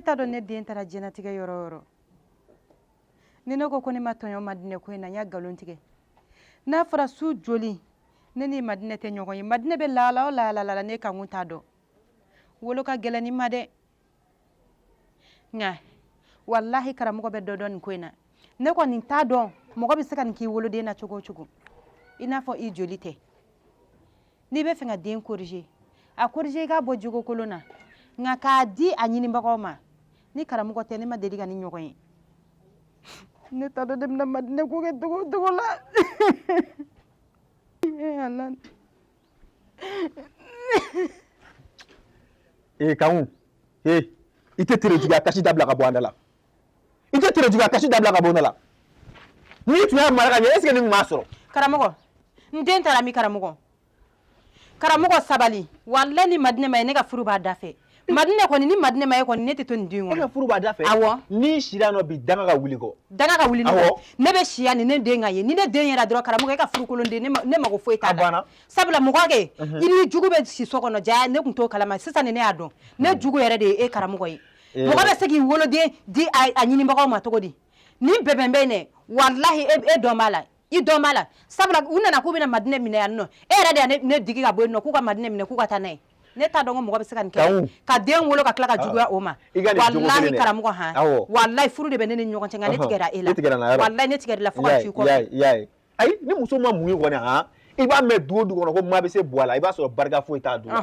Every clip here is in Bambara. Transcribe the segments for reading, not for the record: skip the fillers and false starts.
t'a dɔn ne den taara diɲɛnatigɛ yɔrɔ o yɔrɔ. Ni ne ko ko ne ma tɔɲɔ Madinɛ ko in na, n y'a nkalon tigɛ. N'a fɔra su joli ne ni Madinɛ tɛ ɲɔgɔn ye, Madinɛ bɛ lahala o lahala la, ne Kanku t'a dɔn. Wolo ka gɛlɛn ni ma dɛ. Nka walahi karamɔgɔ bɛ dɔ dɔn nin ko in na. Ne kɔni t'a dɔn mɔgɔ bɛ se ka nin k'i woloden na cogo o cogo, i n'a fɔ i joli tɛ. N'i bɛ fɛ ka den corriger, a corriger i k'a bɔ jogo kolon na, nka k'a di a ɲinibagaw ma, ni karamɔgɔ tɛ, ne ma deli ka ni ɲɔgɔn ye. Ne t'a dɔn ne bɛna Madinɛ ko kɛ cogo o cogo la. Ala. Ee Kanku, ee i tɛ tere juguya kasi dabila ka bɔ an da la. I tɛ tere juguya kasi dabila ka bɔ n da la. N'i tun y'a mara ka ɲɛ, est ce que nin tun b'a sɔrɔ? Karamɔgɔ, n den taara min? Karamɔgɔ, karamɔgɔ sabali. Walahi ni Madinɛ ma ye, ne ka furu b'a da fɛ. Madinɛ kɔni, ni Madinɛ ma ye kɔni, ne tɛ to nin du in kɔnɔ. E ka furu b'a da fɛ? Awɔ. N'i sira nɔ bi, danga ka wuli kɔ. Danga ka wuli ne kɔ. Awɔ. Ne bɛ si yan ni ne den ka ye. Ni ne den yera dɔrɔn, karamɔgɔ, e ka furu kolon den, ne mago foyi t'a la. A banna. Sabula mɔgɔ kɛ, i ni jugu bɛ si so kɔnɔ, ja ne tun t'o kalama. Sisan ni ne y'a dɔn, ne jugu yɛrɛ de ye e karamɔgɔ ye. Mɔgɔ bɛ se k'i woloden di a ɲinibagaw ma cogo di? Nin bɛnbɛn bɛ yen dɛ, walahi e dɔn b'a la. I dɔn b'a la. Sabula u nana k'u bɛna Madinɛ minɛ yan nɔ. E yɛrɛ de ye ne digi ka bɔ yen nɔ k'u ka Madinɛ minɛ k'u ka taa n'a ye. Ne t'a dɔn ko mɔgɔ bɛ se ka nin kɛ. Ka den wolo ka tila ka juguya o ma. I ka nin jogo Walahi kelen dɛ. karamɔgɔ han. Awɔ. Walahi furu de bɛ ne ni ɲɔgɔn cɛ, nka ne tigɛra e la. I tigɛra n na yɔrɔ. Walahi ne tigɛra i la fo ka t'i kɔ. I y'a ye. Ayi, ni muso ma mun ye kɔni han, i b'a mɛn du o du kɔnɔ ko maa bɛ se buwa la, i b'a sɔrɔ barika foyi t'a du la.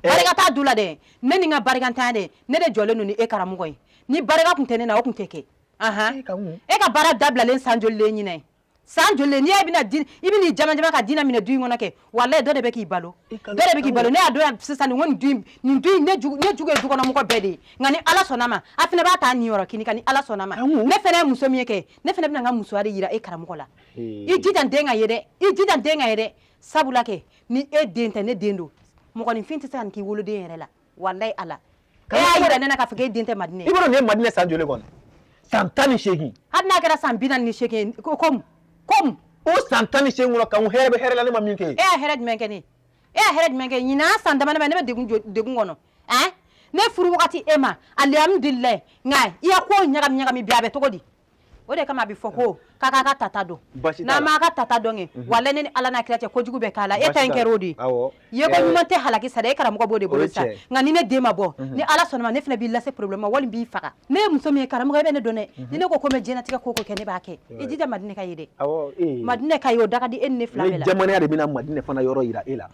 Barika t'a du la dɛ. Ne ni n ka barikantanya dɛ, ne de jɔlen don ni e karamɔgɔ ye. Ni barika tun tɛ ne na, o tun tɛ kɛ. E ka baara dabilalen san joli de ye ɲinɛ ye? San joli n'i bɛna di, i bɛ n'i jama jama ka diinɛ minɛ du in kɔnɔ kɛ, walahi dɔ de bɛ k'i balo, dɔ de bɛ k'i balo. Ne y'a dɔn yan sisan nin ko nin du in, nin du in, ne jugu ye du kɔnɔ mɔgɔ bɛɛ de ye. Nka ni Ala sɔnna ma, a fana b'a ta niyɔrɔ kini kan ni Ala sɔnna ma. Ne fana ye muso min ye kɛ, ne fana bɛna n ka musoya de yira e karamɔgɔ la. I jija n den ka ye dɛ, i jija n den ka ye dɛ. Sabula kɛ, ni e den tɛ, ne den don. Mɔgɔninfin tɛ se ka nin k'i woloden yɛrɛ la. Walahi Ala. E y'a yira ne na k'a fɔ k'e den tɛ Madinɛ ye. I b'a dɔn nin ye Madinɛ san joli kɔni? San 18. Hali n'a kɛra san 48 ye, ko komi. O san 18 kɔnɔ, Kanku, hɛrɛ bɛ hɛrɛ la, ne ma min kɛ ye. E y'a hɛrɛ jumɛn kɛ ne ye? E y'a hɛrɛ jumɛn kɛ? Ɲinan san dama dama ne bɛ degun kɔnɔ. Hein? Ne furu wagati e ma, alihamudulilayi, nka i ya ko ɲagami ɲagami bi a bɛ cogo di? O de kama a bɛ fɔ ko k'a k'a ka tata dɔn. Baasi t'a la. N'a m'a ka tata dɔn kɛ, walahi ne ni Ala n'a kira cɛ, kojugu bɛ k'a la. E ta in kɛra o de ye. Awɔ. Ye ko ɲuman tɛ halaki sa dɛ, e karamɔgɔ b'o de bolo O ye sisan. tiɲɛ ye. Nka ni ne den ma bɔ, ni Ala sɔnna ma, ne fana b'i lase problème ma, walima b'i faga. Ne ye muso min ye karamɔgɔ, e bɛ ne dɔn dɛ. Ni ne ko ko n bɛ diɲɛlatigɛ ko o ko kɛ, ne b'a kɛ. I jija Madinɛ ka ye dɛ. Awɔ, ee. Madinɛ ka ye, o da ka di e ni ne fila bɛɛ la. Ni jamanaya de bɛna Madinɛ fana yɔrɔ yira e la.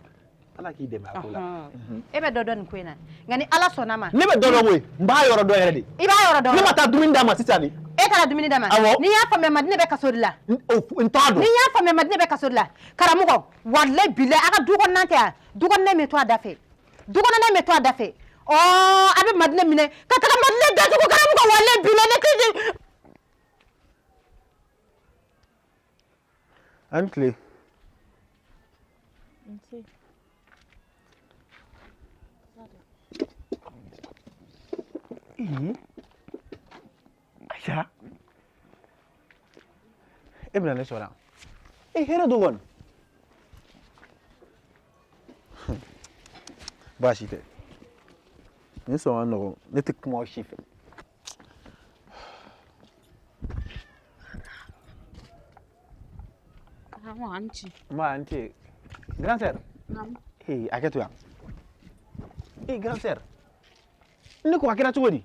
Ala k'i dɛmɛ a ko la. E bɛ dɔ dɔn nin ko in na. Nka ni Ala sɔnna ma. Ne bɛ dɔ dɔn koyi. N b'a yɔrɔ dɔn yɛrɛ de. I b'a yɔrɔ dɔn. Ne ma taa dumuni d'a ma sisan de. E taara dumuni d'a ma? Awɔ. N'i y'a faamuya, Madinɛ bɛ kaso de la. N t'a dɔn. N'i y'a faamuya, Madinɛ bɛ kaso de la. Karamɔgɔ, walahi bilahi, a ka du kɔnɔna tɛ yan. Du kɔnɔna bɛ to a da fɛ. Du kɔnɔna bɛ to a da fɛ. Ɔɔ, a bɛ Madinɛ minɛ ka taga Madinɛ datugu. Karamɔgɔ, walahi bilahi, ne tɛ. An tile. Nse. Ee, Aisha, e bɛna ne sɔrɔ yan. E hɛrɛ don kɔni. Baasi tɛ. Nin sɔn ka nɔgɔn, ne tɛ kuma si fɛ. Karamɔgɔ, a ni ce. Nba, a ni ce. Grand sœur. Naamu. Ee, hakɛ to yan. Ee, grand sœur. Ne ko a kɛra cogo di?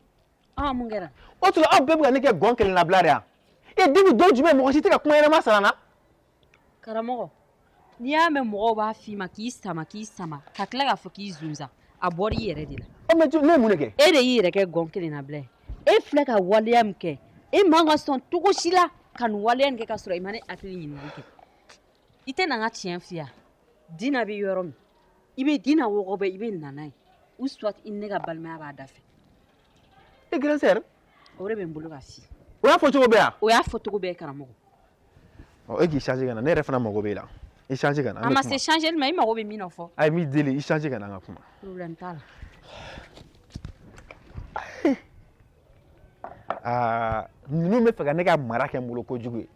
Ah, mun kɛra? O tuma aw bɛɛ bɛ ka ne kɛ gɔn kelen labila de yan. E depuis don jumɛn mɔgɔ si tɛ ka kuma ɲɛnama sara n na? Karamɔgɔ, n'i y'a mɛn mɔgɔw b'a f'i ma k'i sama k'i sama ka tila k'a fɔ k'i zunzan, a bɔra i yɛrɛ de la. Ɔ mais ne ye mun de kɛ? E de y'i yɛrɛ kɛ gɔn kelen labila ye. E filɛ ka waleya min kɛ, e man ka sɔn cogo si la ka nin waleya nin kɛ ka sɔrɔ i ma ne hakili ɲininkali kɛ. I tɛ na n ka tiɲɛ f'i ye. Dina bɛ yɔrɔ min, i bɛ Dina wɔgɔbɛ, i bɛ na n'a ye, ou soit i ni ne ka balimaya b'a da fɛ. E grand sœur. O de bɛ n bolo ka f'i ye. O y'a fɔ cogo bɛɛ yan? O y'a fɔ cogo bɛɛ karamɔgɔ. Ɔ e k'i changer ka na, ne yɛrɛ fana mago b'e la. I changer ka na. A ma se changer ma, i mago bɛ min na fɔ. Ayi, n b'i deli, i changer ka na an ka kuma. Problème t'a la. Aa, ninnu bɛ fɛ ka ne ka mara kɛ n bolo kojugu ye.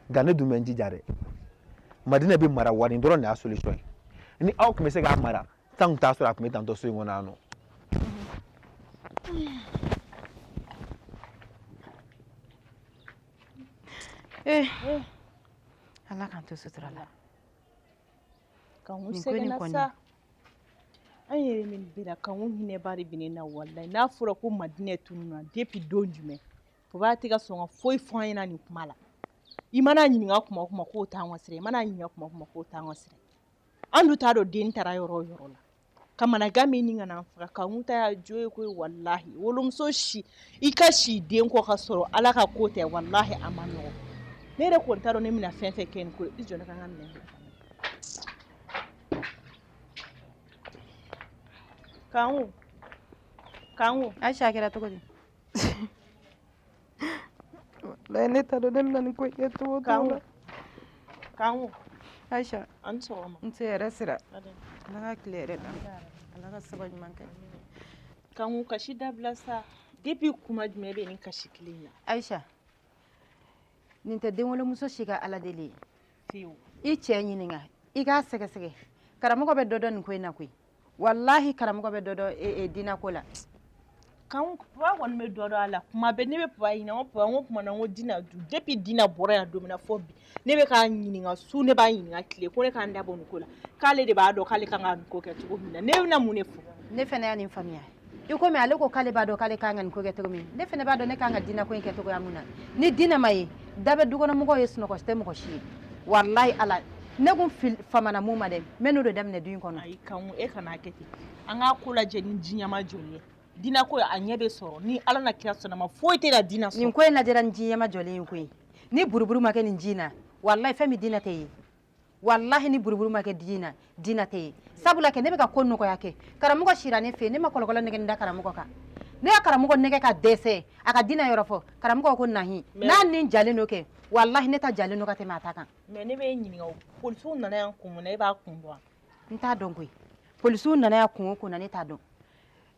Nka ne dun bɛ n jija dɛ. Madinɛ bɛ mara wa nin dɔrɔn de y'a solution ye. Ni aw tun bɛ se k'a mara, san tun t'a sɔrɔ a tun bɛ tantɔ so in kɔnɔ yan nɔ. Eh, Ala k'an to sutura la. Kanku sɛgɛnna sa. An yɛrɛ min bɛ na Kanku hinɛba de bɛ ne na walayi. N'a fɔra ko Madinɛ tununna depuis don jumɛn, papa tɛ ka sɔn ka foyi fɔ an ɲɛna nin kuma la. I mana ɲininka kuma o kuma k'o t'an ka sira ye, i mana ɲininka kuma o kuma k'o t'an ka sira ye. An dun t'a dɔn den taara yɔrɔ o yɔrɔ la. Kamanagan bɛ ɲini ka n'an faga. Kanku ta y'a jo ye koyi walahi. Wolomuso si, i ka si den kɔ ka sɔrɔ Ala ka ko tɛ walahi a ma nɔgɔn. Ne yɛrɛ kɔni t'a dɔn ne bɛna fɛn fɛn kɛ nin ko la. I jɔ ne ka n ka minɛn bila. Kanku, Kanku. Aisha a kɛra cogo di? Walayi ne t'a dɔn ne bɛna nin ko in kɛ cogo o cogo la. Kanku. Aisha. A ni sɔgɔma. N se hɛrɛ sira. Ala ka tile hɛrɛ d'an ma. Ala ka saba ɲuman kɛ. Kanku kasi dabila sa. Depuis kuma jumɛn bɛ nin kasi kelen in na? Aisha, nin tɛ denwolomuso si ka Ala deli ye. Fiyewu. I cɛ ɲininka, i k'a sɛgɛsɛgɛ. Karamɔgɔ bɛ dɔ dɔn nin ko in na koyi. Walahi karamɔgɔ bɛ dɔ dɔn diinɛ ko la. Kanku papa kɔni bɛ dɔ dɔn a la. Kuma bɛɛ ne bɛ papa ɲininka, n ko papa n ko tuma na n ko Dina dun depuis Dina bɔra yan don min na fo bi ne bɛ k'a ɲininka su ne b'a ɲininka tile ko ne k'an da bɔ nin ko la k'ale de b'a dɔn k'ale kan ka nin ko kɛ cogo min na ne bɛna mun de fɔ. Ne fana y'a nin faamuya i komi ale ko k'ale b'a dɔn k'ale kan ka nin ko kɛ cogo min ne fana b'a dɔn ne kan ka Dina ko in kɛ cogoya mun na ni Dina ma ye da bɛ dukɔnɔmɔgɔw ye sunɔgɔ tɛ mɔgɔ si ye walahi ala ne kun famana mun ma dɛ n bɛ n'o de daminɛ du in kɔnɔ. Ayi Kanku e kana kɛ ten an k'a ko lajɛ ni ji ɲɛma jɔlen ye. Dina ko a ɲɛ bɛ sɔrɔ ni Ala na kira sɔnna ma foyi tɛ na Dina sɔrɔ. Nin ko in lajɛra ni ji ɲɛma jɔlen ye koyi ni buruburu ma kɛ nin ji in na walahi fɛn min Dina tɛ ye walahi ni buruburu ma kɛ ji in na Dina tɛ ye sabula kɛ ne bɛ ka ko nɔgɔya kɛ karamɔgɔ sira ne fɛ ne ma kɔlɔkɔlɔ nɛgɛ da karamɔgɔ kan ne ya karamɔgɔ nɛgɛ ka dɛsɛ a ka Dina yɔrɔ fɔ karamɔgɔ ko nahi n'a ni jalen don kɛ walahi ne ta jalen don ka tɛmɛ a ta kan. Mais ne bɛ ɲininka o polisiw nana yan kun mun na e b'a kun dɔn wa? N t'a dɔn koyi polisiw nana yan kun o kun na ne t'a dɔn.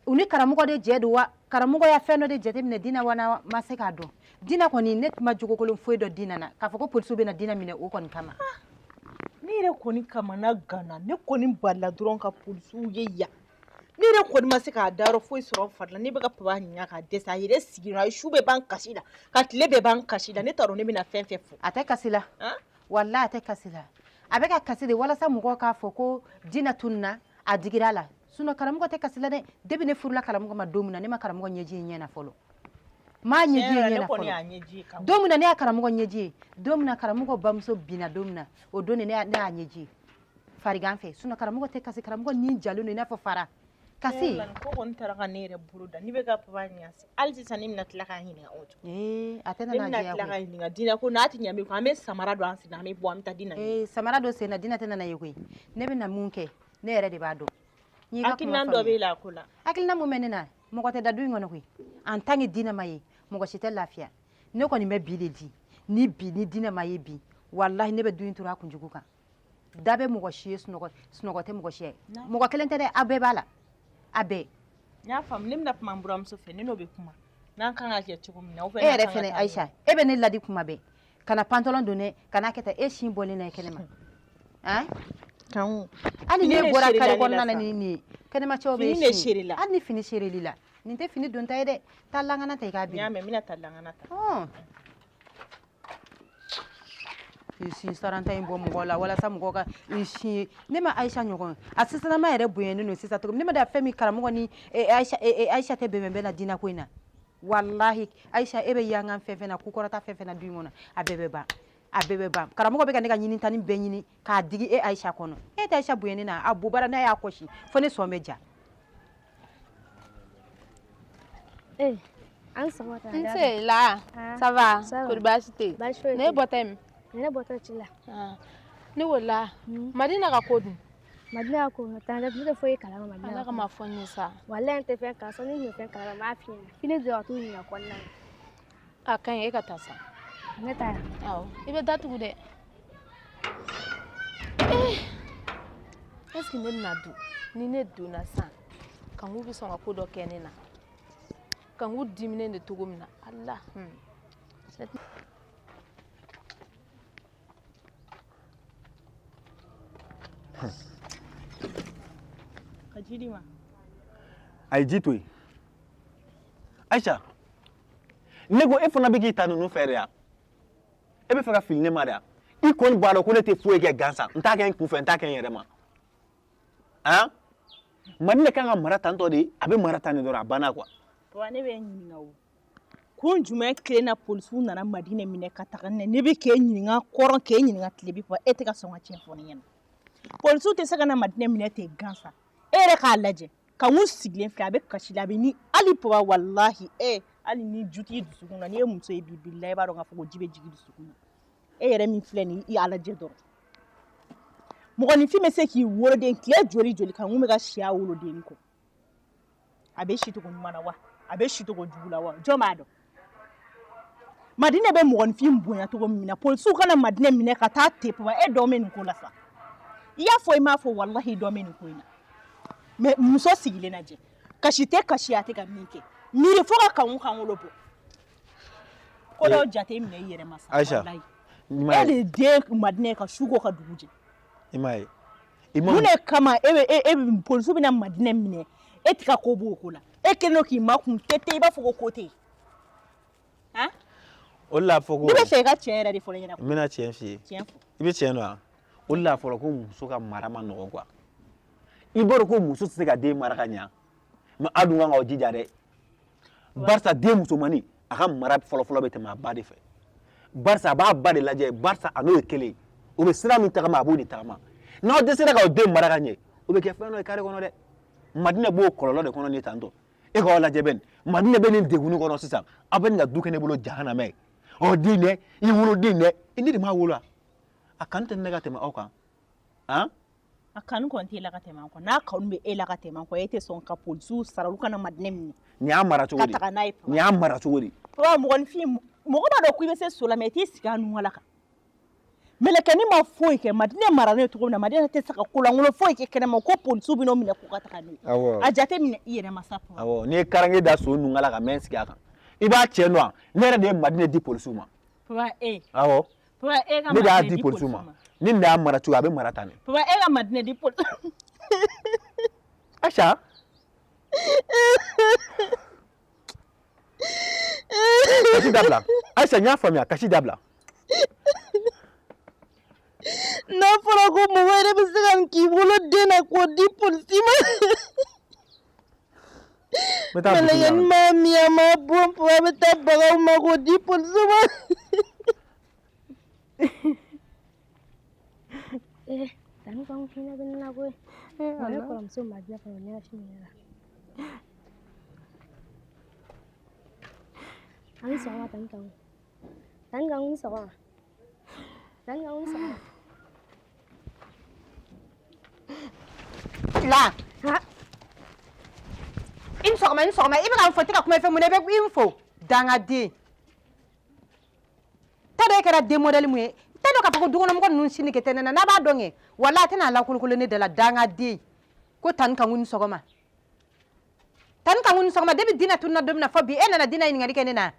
U ni karamɔgɔ de jɛ don wa karamɔgɔ ya fɛn dɔ de jateminɛ Dina wa ma se k'a dɔn Dina kɔni ne ma jogokolon foyi dɔn Dina na k'a fɔ ko polisiw bɛna Dina minɛ o kɔni kama. Ne yɛrɛ kɔni kamana ganna ne kɔni balila dɔrɔn ka polisiw ye yan ne yɛrɛ kɔni ma se k'a dayɔrɔ foyi sɔrɔ n fari la ne bɛ ka papa ɲininka k'a dɛsɛ a yɛrɛ sigira a ye su bɛɛ ban kasi la ka tile bɛɛ ban kasi la ne t'a dɔn ne bɛna fɛn fɛn fɔ. A tɛ kasi la walahi a tɛ kasi la a bɛ ka kasi de walasa mɔgɔw k'a fɔ ko Dina tununna a digira a la sinon karamɔgɔ tɛ kasi la dɛ depuis ne furula karamɔgɔ ma don min na ne ma karamɔgɔ ɲɛji ye ɲɛ na fɔlɔ maa ɲɛji ye ɲɛ na fɔlɔ don min na ne y'a karamɔgɔ ɲɛji ye don min na karamɔgɔ bamuso binna don min na o don de ne y'a ɲɛji ye farigan fɛ sinon karamɔgɔ tɛ kasi karamɔgɔ ni jalen don i n'a fɔ fara kasi. Ko kɔni taara ka ne yɛrɛ bolo da ne bɛ ka papa ɲininka hali sisan ne bɛna tila k'a ɲininka o cogo. Ee a tɛ na n'a jɛya koyi. Ne bɛna tila k'a ɲininka Dina ko n'a tɛ ɲɛ min kɔ an bɛ samara don an sen na an bɛ bɔ an bɛ taa Dina ɲini. Ee samara don sen na Dina tɛ na n'a ye koyi ne bɛna mun kɛ ne yɛrɛ de b'a dɔn. Hakilina dɔ b'e la a ko la. Hakilina mun bɛ ne na mɔgɔ tɛ da du in kɔnɔ koyi en tant que Dina ma ye mɔgɔ si tɛ lafiya ne kɔni bɛ bi de di ni bi ni Dina ma ye bi walahi ne bɛ du in turu a kunjugu kan da bɛ mɔgɔ si ye sunɔgɔ tɛ mɔgɔ si ye mɔgɔ kelen tɛ dɛ a bɛɛ b'a la a bɛɛ. N y'a faamu ne bɛna kuma n buramuso fɛ ne n'o bɛ kuma n'an kan ka kɛ cogo min na. E yɛrɛ fɛnɛ Aisha e bɛ ne ladi kuma bɛɛ kana pantalon don dɛ kana kɛ tan e sin bɔlen na kɛnɛma han. Hali ne bɔra kare kɔnɔna na ni nin ye kɛnɛma cɛw bɛ sin hali ni fini sereli la nin tɛ fini donta ye dɛ taa langana ta i k'a biri. N y'a mɛn n bɛna taa langana ta. I sin saranta in bɔ mɔgɔ la walasa mɔgɔ ka i sin ye ne ma Aisha ɲɔgɔn a sisanama yɛrɛ bonyanen don sisan cogo min ne ma da fɛn min karamɔgɔ ni Aisha tɛ bɛnbɛn na Dina ko in na walahi Aisha e bɛ yangan fɛn fɛn na kukɔrɔta fɛn fɛn na du in kɔnɔ a bɛɛ bɛ ban a bɛɛ bɛ ban karamɔgɔ bɛ ka ne ka ɲinitani bɛɛ ɲini k'a digi e Aisha kɔnɔ e tɛ Aisha bonyanen na a bobara n'a y'a kɔsi fo ne sɔn bɛ ja. Nse la ça va kori baasi tɛ yen ne bɔtɔ yen. Ne bɔtɔ ci la. Ne ko la Madina ka ko dun. Madina ka ko tan ne tɛ foyi kalama Madina. Ala kama fɔ n ye sa. Walayi n tɛ fɛn kalama ni n tun bɛ fɛn kalama n b'a f'i ɲɛna fini dɔrɔn ka t'u ɲininka kɔnɔna na. A ka ɲi e ka taa sa. Ne ta yan. Awɔ i bɛ datugu dɛ. Est ce que ne bɛna don ni ne donna sisan Kanku bɛ sɔn ka ko dɔ kɛ ne na Kanku diminen de cogo min na Ala. Ka ji di ma. A ye ji to yen. Aïcha, ne ko e fana bɛ k'i ta ninnu fɛ de ya? E bɛ fɛ ka fili ne ma de ya? I kɔni b'a dɔn ko ne tɛ foyi kɛ gansan, n t'a kɛ n kunfɛ, n t'a kɛ n yɛrɛ ma. Han? Madinɛ kan ka mara tantɔ de, a bɛ mara tan de dɔrɔn, a banna quoi. Papa, ne bɛ ɲininka o. Kun jumɛn kelen na polisiw nana Madinɛ minɛ ka taga n'a ye? Ne bɛ k'e ɲininka kɔrɔn, k'e ɲininka tilebi, papa, e tɛ ka sɔn ka tiɲɛ fɔ ne ɲɛna. Polisiw tɛ se ka na Madinɛ minɛ ten gansan. E yɛrɛ k'a lajɛ. Kanku sigilen filɛ, a bɛ kasi la, a bɛ ni hali papa, walahi e hali ni ju t'i dusukun na, n'i ye muso ye bi bilahi, i b'a dɔn k'a fɔ ko ji bɛ jigin dusukun na. E yɛrɛ min filɛ nin ye, i lajɛ dɔrɔn. Mɔgɔninfin bɛ se k'i woloden tile joli joli, Kanku bɛ ka si a woloden kɔ. A bɛ si cogo ɲuman na wa, a bɛ si cogo jugu la wa, jɔn b'a dɔn? Madinɛ bɛ mɔgɔninfin bonya cogo min na, polisiw kana Madinɛ minɛ ka taa ten. Papa, e dɔn bɛ nin ko la sa. I y'a fɔ i m'a fɔ, walahi dɔn bɛ nin ko in na. Mais muso sigilen lajɛ, kasi tɛ kasi, a tɛ ka min kɛ miiri fo ka Kanku kunkolo bɔ. Ko dɔw jate minɛ i yɛrɛ ma sa. Aïcha, walahi e de den Madinɛ ka su ko ka dugu jɛ. I m'a ye. Mun de kama e bɛ e e polisiw bɛna Madinɛ minɛ, e tɛ ka ko b'o ko la? E kɛlen don k'i makun tete, i b'a fɔ ko ko tɛ yen. Han? O de la a fɔ ko. Ne bɛ fɛ i ka tiɲɛ yɛrɛ de fɔ ne ɲɛna. N bɛna tiɲɛ f'i ye. Tiɲɛ fɔ. I bɛ tiɲɛ dɔn wa? O de la a fɔra ko muso ka mara man nɔgɔn quoi. I b'a dɔn ko muso tɛ se ka den mara ka ɲa. Mais aw dun kan k'aw jija dɛ. Barisa den musomannin, a ka mara fɔlɔfɔlɔ bɛ tɛmɛ a ba de fɛ. Barisa a b'a ba de lajɛ, barisa a n'o ye kelen ye. O bɛ sira min tagama, a b'o de tagama. N'aw dɛsɛra k'aw den mara ka ɲɛ, o bɛ kɛ fɛn dɔ ye carré kɔnɔ dɛ. Madinɛ b'o kɔlɔlɔ de kɔnɔ nin tantɔ. E k'aw lajɛ bɛn, Madinɛ bɛ nin degunni kɔnɔ sisan, aw bɛ nin ka du kɛ ne bolo jahanama ye. Ɔ den dɛ, i woloden dɛ, ne de m'a wolo wa? A kanu tɛ ne ka tɛmɛ aw kan. Han? A kanu kɔni t'e la ka tɛmɛ an kan. N'a kanu bɛ e la ka tɛmɛ an kan, e tɛ sɔn ka polisiw sara olu kana Madinɛ minɛ. Nin y'a mara cogo di? Ka taga n'a ye. Nin y'a mara cogo di? Papa, mɔgɔninfin, mɔgɔ b'a dɔn ko i bɛ se so la, mais i t'i sigi a nunkala kan. Mɛlɛkɛnin ma foyi kɛ, Madinɛ maralen cogo min na, Madinɛ tɛ se ka kolankolon foyi kɛ kɛnɛma ko polisiw bɛ n'o minɛ k'u ka taga n'o ye. Awɔ. A jate minɛ i yɛrɛ ma sa. Papa. Awɔ, n'i ye karange da so nunkala kan, n bɛ n sigi a kan. I b'a tiɲɛ dɔn wa? Ne yɛrɛ de ye Madinɛ di polisiw ma. Papa, e. Awɔ. Papa, e ka Ne de y'a Madinɛ di di polisiw ma. Ni nin y'a mara cogo, a bɛ mara tan de. Papa, e ka Madinɛ di polisiw. Aïcha. Kasi dabila. Aïcha, n y'a faamuya, kasi dabila. N'a fɔra ko mɔgɔ yɛrɛ bɛ se ka k'i wolo den na k'o di polisi ma. N bɛ taa butigi la. Mɛlɛkɛnin m'a min, a ma bɔn, papa bɛ taa baga u ma k'o di polisiw ma. Eh, tani kan hinɛ bɛ ne na koyi. Wa ne kɔrɔmuso Madinɛ fana ɲɛnafin bɛ ne la. A ni sɔgɔma tani kan. Tani kan ni sɔgɔma. Tani kan ni sɔgɔma. La. I ni sɔgɔma, i ni sɔgɔma. I bɛ ka n fo, i tɛ ka kuma i fɛ mun na i bɛ i n fo? Dangaden. T'a dɔn e kɛra den modèle mun ye. T'a dɔn k'a fɔ ko dukɔnɔmɔgɔ ninnu si nege tɛ ne na. N'a b'a dɔn kɛ, walahi a tɛna lakolokolo ne da la. Dangaden. Ko tani kanku ni sɔgɔma. Tani kanku ni sɔgɔma. Depuis Dina tununa don min na fɔ bi, e nana Dina ɲininkali kɛ ne na.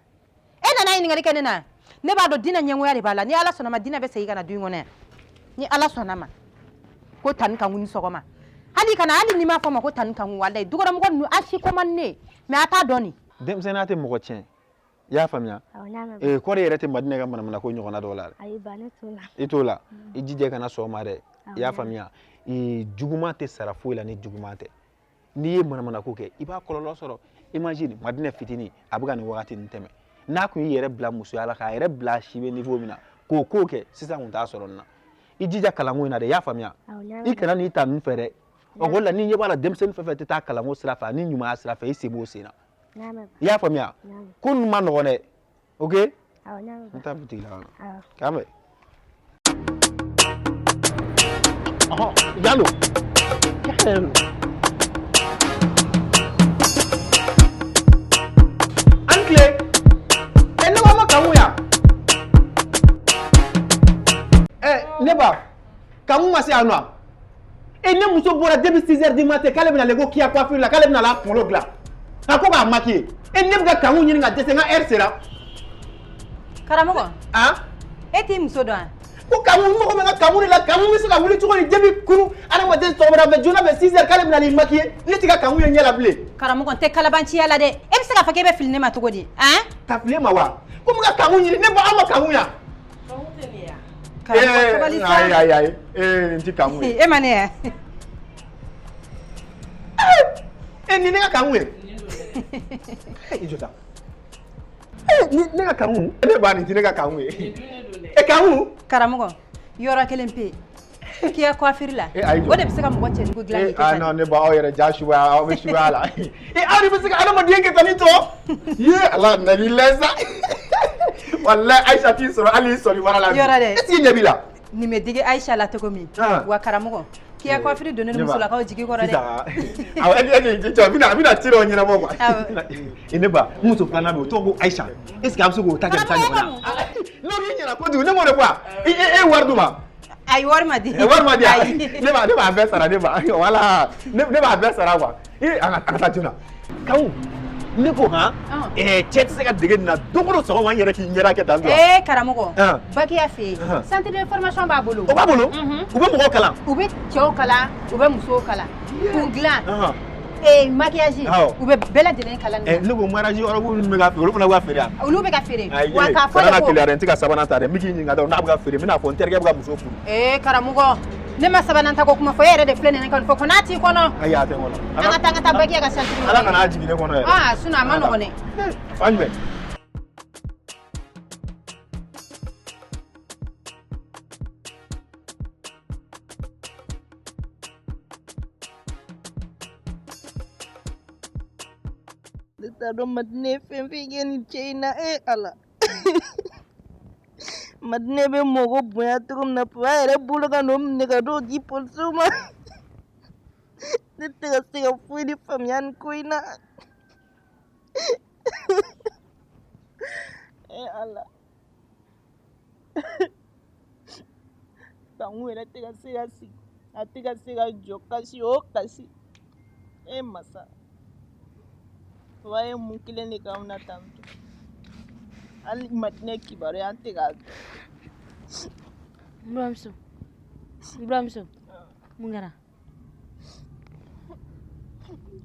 E nana ɲininkali kɛ ne na. Ne b'a dɔn Dina ɲɛngoya de b'a la. Ni Ala sɔnna ma, Dina bɛ segin ka na du in kɔnɔ yan. Ni Ala sɔnna ma. Ko tani kanku ni sɔgɔma. Hali kana, hali n'i m'a fɔ ma ko tani kanku, walahi dukɔnɔmɔgɔ ninnu a si ko man di ne ye. Mais a t'a dɔn nin. Denmisɛnninya tɛ mɔgɔ tiɲɛ. I y'a faamuya? Awɔ, n y'a mɛn. Ee, kɔri yɛrɛ tɛ Madinɛ ka manamana ko ɲɔgɔnna dɔw la dɛ. Ayi ba, ne t'o la. I t'o la? I jija kana sɔn o ma dɛ. I y'a faamuya? Ee, juguman tɛ sara foyi la ni juguman tɛ. N'i ye manamana ko kɛ, i b'a kɔlɔlɔ sɔrɔ. Imagine, Madinɛ fitinin, a bɛ ka nin wagati nin tɛmɛ. N'a kun y'i yɛrɛ bila musoya la, k'a yɛrɛ bila a si bɛ niveau min na, k'o ko kɛ, sisan kun t'a sɔrɔ nin na. I jija kalanko in na dɛ, i y'a faamuya? Awɔ, n y'a mɛn. I kana n'i ta ninnu fɛ dɛ. O la n'i ɲɛ b'a la denmisɛnnin fɛn fɛn tɛ taa kalanko sira fɛ ani ɲumanya sira fɛ, i sen b'o sen na. I y'a faamuya? Ko ninnu ma nɔgɔn dɛ. Ok? N taa butigi la ka na. K'an bɛn. Ɔhɔn, yan don. Yan yɛrɛ don. A ni tile. Ɛ, ne ko aw ma Kanku yan. Ɛ, ne ba, Kanku ma se yan nɔ wa? E ne muso bɔra depuis 6 heures du matin k'ale bɛna le ko Kia coiffure la, k'ale bɛna la kunkolo dilan, a ko k'a maquiller. E, ne bɛ ka Kanku ɲini ka dɛsɛ, n ka heure sera. Karamɔgɔ. Han? E t'i muso dɔn wa? Ko Kanku n mago bɛ n ka Kanku de la. Kanku bɛ se ka wuli cogo di depuis kunun adamaden sɔgɔmada fɛ joona fɛ 6 heures k'ale bɛna n'i maquiller ne t'i ka Kanku ye ɲɛ la bilen. Karamɔgɔ n tɛ kalabanciya la dɛ. E bɛ se k'a fɔ k'e bɛ fili ne ma cogo di? Han? Ka fili e ma wa? Ko n bɛ ka Kanku ɲini ne ba aw ma Kanku yan. Kanku tɛ nin ye wa? Karamɔgɔ sabali sa. Ayi ayi ayi ee nin tɛ Kanku ye. E ma ne ye? E nin ne ka Kanku ye. I jɔ tan. Ni ne ka Kanku ne ba nin tɛ ne ka Kanku ye. E Kanku. Karamɔgɔ yɔrɔ kelen pe k'i ya coiffure la o de bɛ se ka mɔgɔ cɛjugu dilan k'i kɛ Ah non ne ba aw yɛrɛ ja suguya aw bɛ suguya la. E aw de bɛ se ka adamaden kɛ tan ni tɔ. Ye ala nali lɛ sa. Walayi Ayisa t'i sɔrɔ hali i sɔli wara la. Yɔrɔ dɛ. Est ce que ɲɛ b'i la? Nin bɛ digi Ayisa la cogo min. Wa karamɔgɔ k'i ya coiffure donnen don musolakaw jigi kɔrɔ dɛ. Sisan awɔ e jɔ a bɛna ci dɔ ɲɛnabɔ quoi. Awɔ. Ne ba n muso filanan bɛ yen o tɔgɔ ko Ayisa est ce que a bɛ se k'o ta kɛ nin ta ɲɔgɔn na. N'o k'i ɲɛna kojugu ne m'o de fɔ wa e ye wari d'u ma. Ayi wari ma di. Wari ma di yan ne b'a bɛɛ sara ne ba voilà ne b'a bɛɛ sara quoi ee an ka taa joona. Kanku ne ko han cɛ tɛ se ka dege nin na don o don sɔgɔma n yɛrɛ k'i ɲɛda kɛ tan tɔ. Ee karamɔgɔ Bakiya fɛ yen centre de formation b'a bolo. O b'a bolo u bɛ mɔgɔw kalan. U bɛ cɛw kalan u bɛ musow kalan kun dilan maquillage u bɛ bɛɛ lajɛlen kalan. Ne ko mariage robe minnu bɛ ka feere olu fana bɛ ka feere yan. Olu bɛ ka feere wa k'a fɔ de ko. Kana keleya dɛ n tɛ ka sabanan ta dɛ n bɛ k'i ɲininka dɔrɔn n'a bɛ ka feere n bɛna fɔ n terikɛ bɛ ka muso furu. Ee karamɔgɔ ne ma sabanan ta ko kuma fɔ e yɛrɛ de filɛ nin ye ka nin fɔ ko n'a t'i kɔnɔ. Ayi a tɛ n kɔnɔ. An ka taa an ka taa Bakiya ka centre. Ala kana a jigin ne kɔnɔ yɛrɛ. Aa sinon a ma nɔgɔn dɛ. Fan jumɛn? Ne t'a dɔn Madinɛ ye fɛn fɛn kɛ nin cɛ in na e Ala. Madinɛ bɛ mɔgɔ bonya cogo min na papa yɛrɛ bolo ka n'o minɛ ka t'o di polisiw ma. Ne tɛ ka se ka foyi de faamuya nin ko in na. E Ala. Kanku yɛrɛ tɛ ka se ka sigi a tɛ ka se ka jɔ kasi o kasi. E masa. Papa ye mun kelen de k'anw na tan tɔ. Hali Madinɛ kibaruya an tɛ k'a dɔn. N buramuso n buramuso mun kɛra?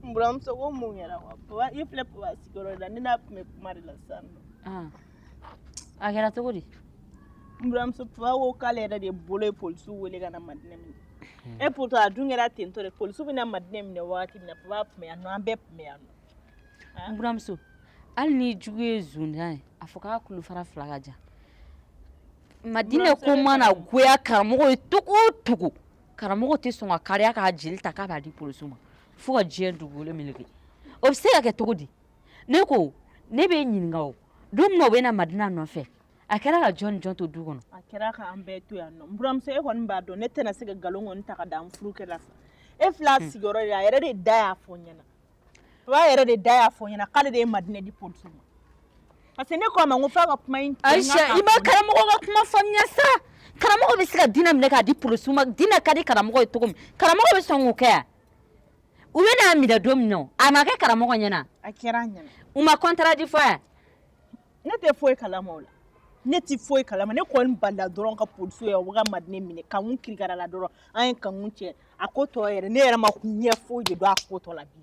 N buramuso ko mun kɛra wa? Papa i filɛ papa sigiyɔrɔ la ne n'a tun bɛ kuma de la sisan nɔ. A kɛra cogo di? N buramuso papa ko k'ale yɛrɛ de bolo ye polisiw wele ka na Madinɛ minɛ. E pourtant a dun kɛra ten tɔ de polisiw bɛna Madinɛ minɛ wagati min na papa tun bɛ yan nɔ an bɛɛ tun bɛ yan nɔ. N buramuso hali ni jugu ye zonjan ye a fɔ k'a kulufara fila ka jan. Madinɛ ko mana goya karamɔgɔ ye cogo o cogo karamɔgɔ tɛ sɔn ka kariya k'a jeli ta k'a b'a di polisiw ma fo ka diɲɛ dugukolo meleke. O bɛ se ka kɛ cogo di? Ne ko ne b'e ɲininka o don min na u bɛ na Madina nɔfɛ a kɛra ka jɔn ni jɔn to du kɔnɔ? A kɛra k'an bɛɛ to yan nɔ. N buramuso e kɔni b'a dɔn ne tɛna se ka nkalon kɔni ta ka da n furukɛ la sa. E filɛ a sigiyɔrɔ de la a yɛrɛ de da y'a fɔ n ɲɛna. Papa yɛrɛ de da y'a fɔ n ɲɛna k'ale de ye Madinɛ di polisiw ma. Parce que ne ko a ma n ko f'a ka kuma in Ayisa i ma karamɔgɔ ka kuma faamuya sa. Karamɔgɔ bɛ se ka Dina minɛ k'a di polisiw ma. Dina ka di karamɔgɔ ye cogo min karamɔgɔ bɛ sɔn k'o kɛ yan. U bɛ n'a minɛ don min na a ma kɛ karamɔgɔ ɲɛna. A kɛra a ɲɛna. U ma compte rendu fɔ yan. Ne tɛ foyi kalama o la. Ne tɛ foyi kalama ne kɔni balila dɔrɔn ka polisiw ye u bɛ ka Madinɛ minɛ Kanku kirikara la dɔrɔn an ye Kanku cɛ a ko tɔ yɛrɛ ne yɛrɛ ma ɲɛ foyi de dɔn a ko tɔ la bi.